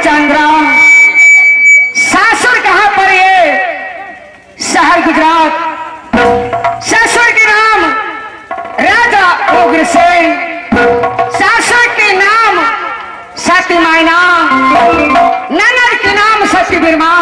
हरिश्चंद्र। सासुर कहाँ पर ये? शहर गुजरात। ससुर के नाम राजा उग्रसेन, सासुर के नाम सती मायना, ननद के नाम सती बिरमा,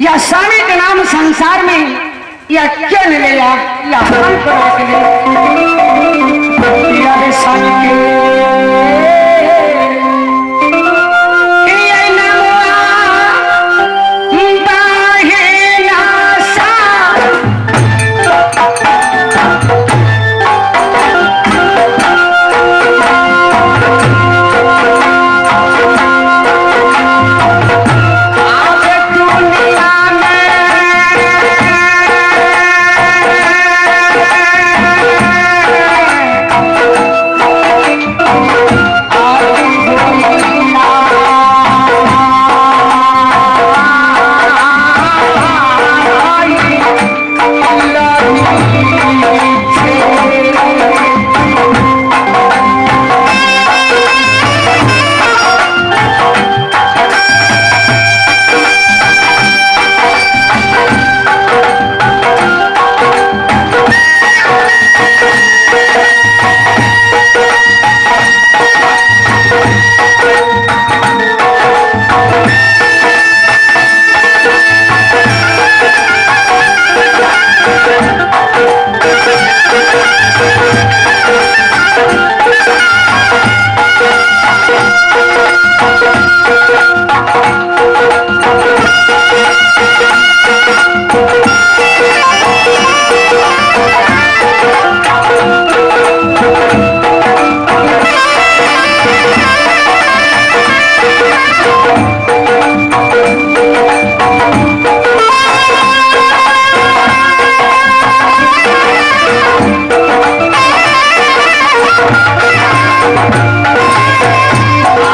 या स्वामी के नाम संसार में या क्यों नहीं ले या हम करो के लिए या रे स्वामी के ये नमवा बाहिना सा। अब दुनिया में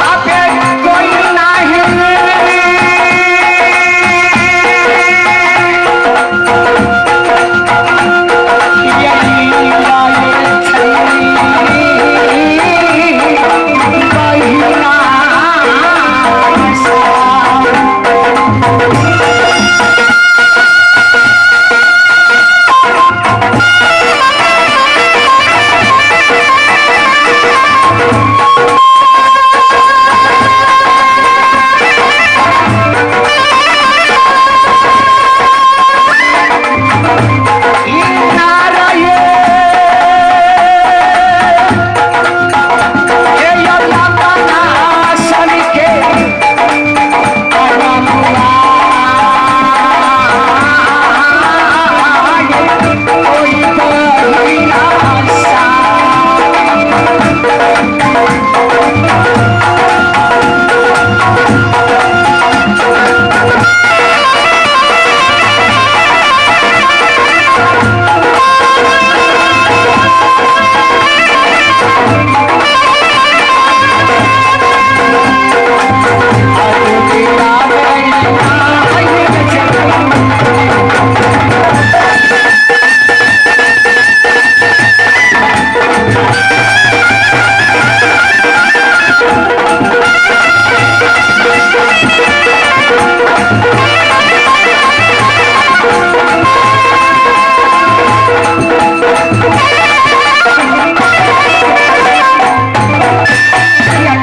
आपे कोई नहीं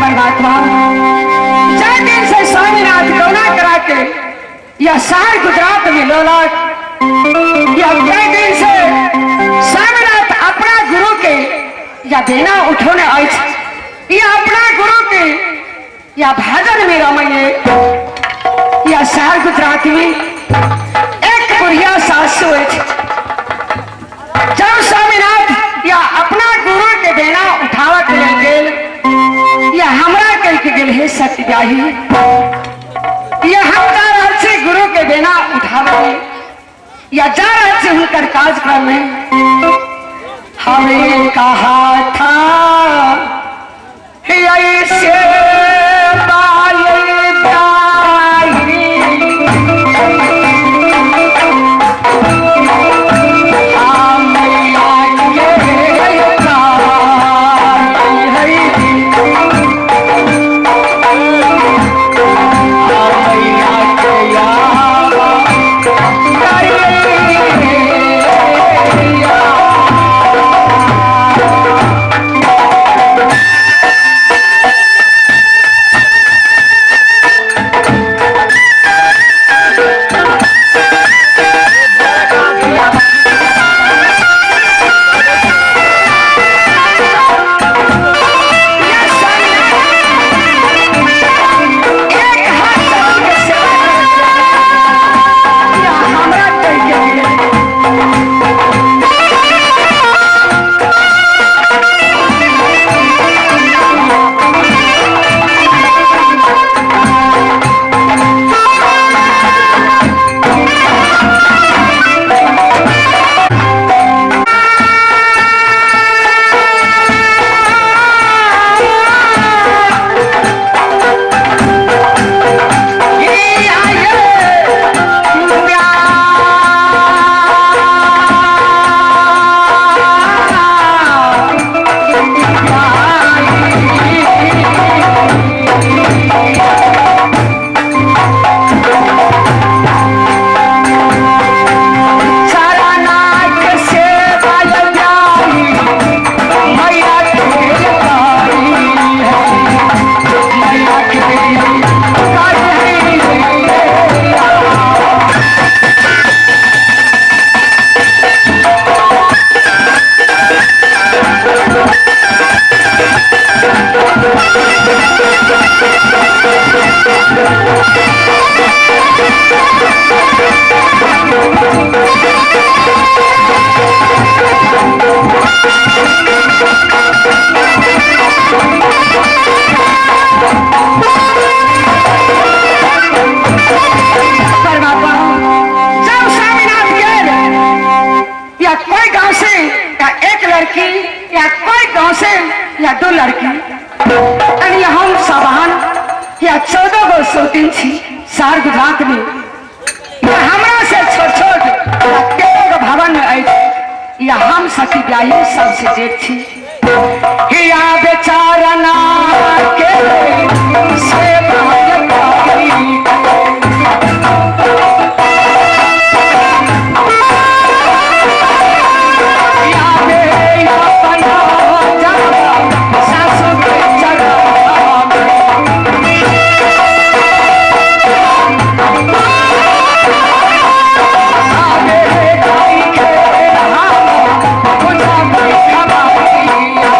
परमात्मा जय दिन से स्वामीनाथ करुणा करा के यह शहर गुजरात में लोलाट, यह जय दिन से स्वामीनाथ अपना गुरु के या बेना उठौने अछि, या अपना गुरु के या भजन में रमैये। यह शहर गुजरात में एक बुढ़िया सासू अछि, जब स्वामीनाथ या अपना गुरु के बेना उठावा के लेल गेल या हमरा कह के गेल, हे सत्यव्याही, या हम जा रहल छी गुरु के बेना उठावे या जा रहल छी हुनकर कार्यक्रम में। हमें कहा था ऐसे बाल ब्याही, हम आगे है। लड़की यानी हम सवान या 14 गो सौतीन छी सार गुजरात में। या हमरा से छोट छोट या 13 गो भवन में अछि या हम सती ब्याही सबसे जेठ छी। या बेचारा ना के सेवा करी। या बे अपना जावा सासु के चरण। आबे गाई के हम पूजा खमाइया।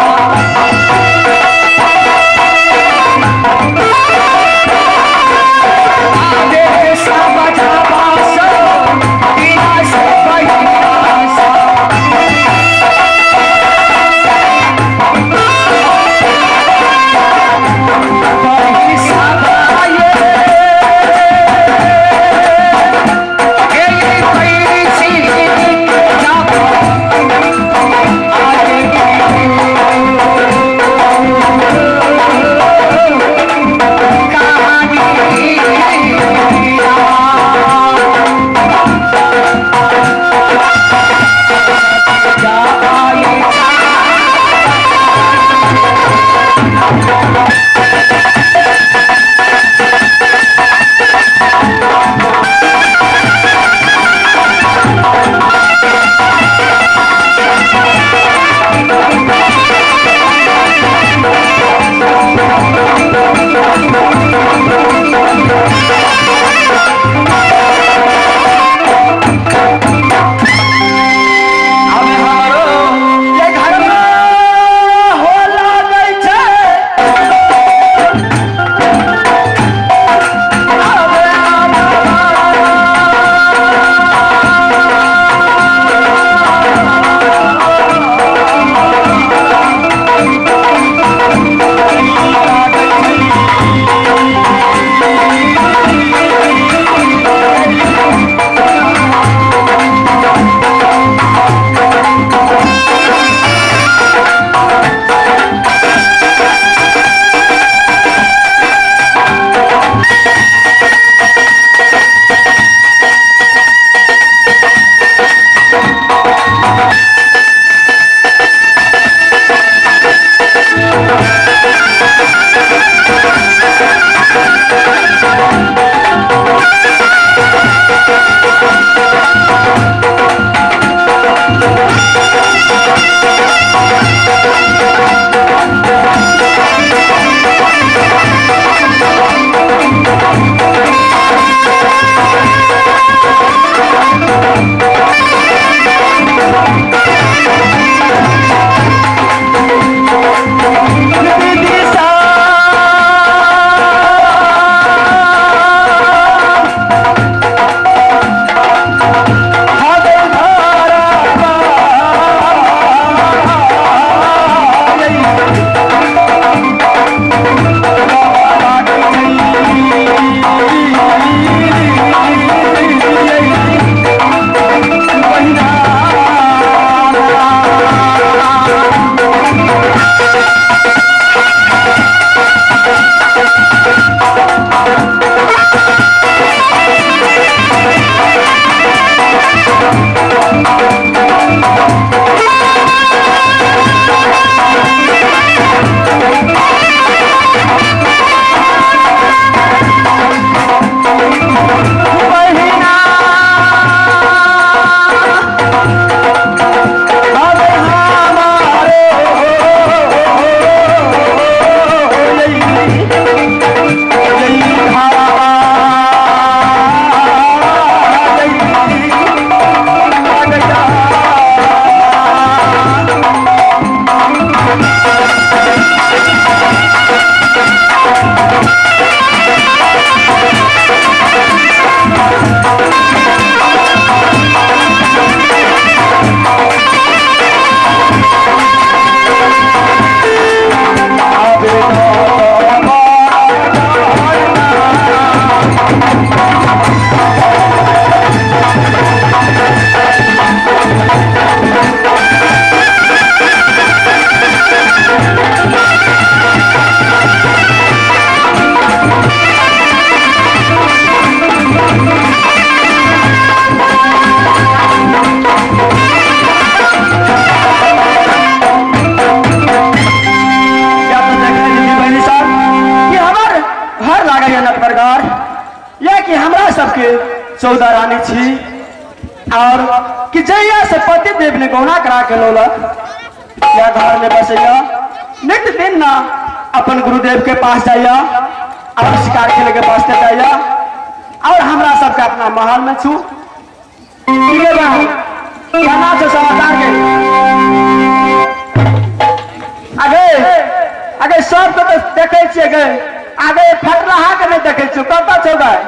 पति देव ने गौना करा के लौलक या घर में बसैया नित दिन ना अपन गुरुदेव के पास जाइया और शिकार खेले के वास्ते जाइया और हमरा सबके अपना महल में छू। ठीक है बा, केना छौ समाचार के? आगे आगे सबके तऽ देखै छियै गे, आगे फटलाहा के नहि देखै छियौ, कतऽ छौ गाय?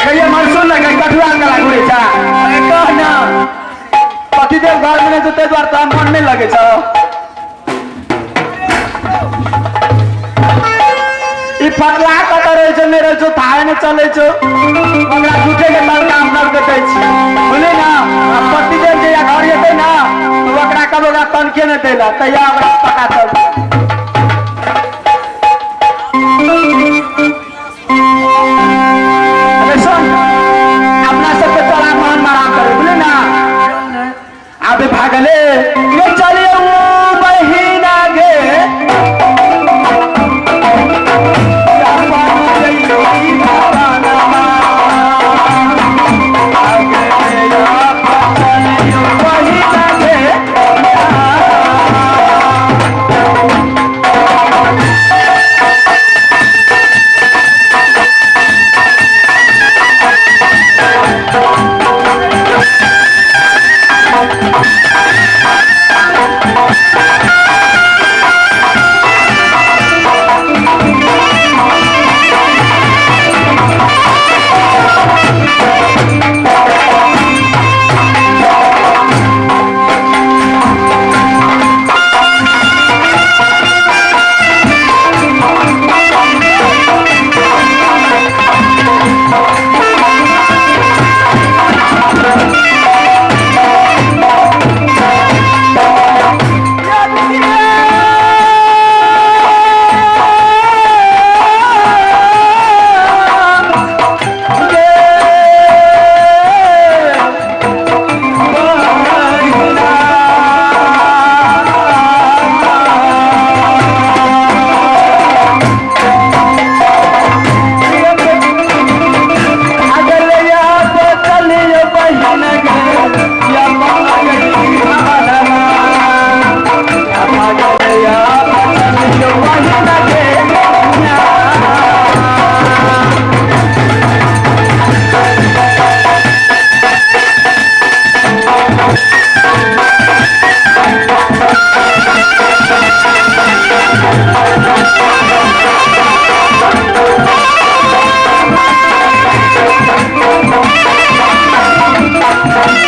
कहिया मनसून लगे कठुआ कला घुरे छा। अरे कह ना, पतिदेव घर में नहीं छौ ताहि दुआरे तोरा मन नहीं लगे छौ। ई फटला कतऽ रहै छौ, नहि रहै छौ थाहे नहि चलै छौ, ओकरा झूठे के तड़का हम सब देखै छी, बुझली ना? आ पतिदेव जहिया घर जेतै ना तऽ ओकरा कब ओकरा तनखे नहि दै लए, तहिया ओकरा पता चलतै।